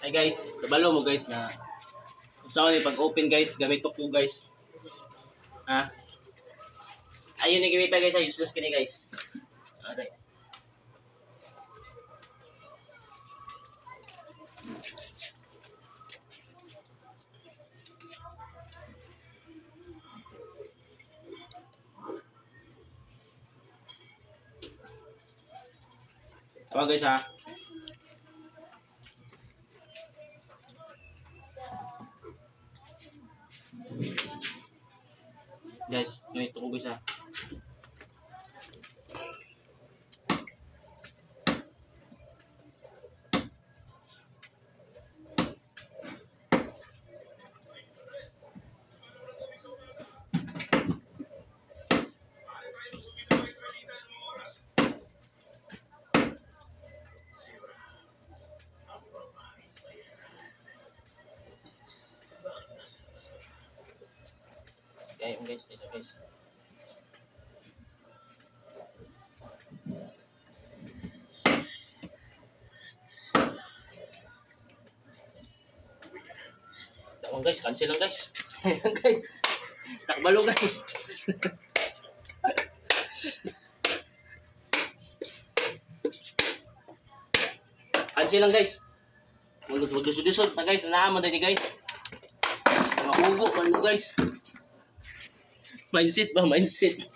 Ay guys, kabalo mo guys na sa ni pag open guys, gamit ko guys. Ha? Ayun ni gamita guys, ay useless kini guys. Ah guys. Tama guys ha. Guys, ganito ko guys ha. Kaya guys, dito guys. Tawang guys, cancel lang guys. Ayan guys. Takbalo guys. Cancel lang guys. Magdusod-dusod na guys. Naaman din guys. Mahugo man mo guys. Mindset ba? Mindset.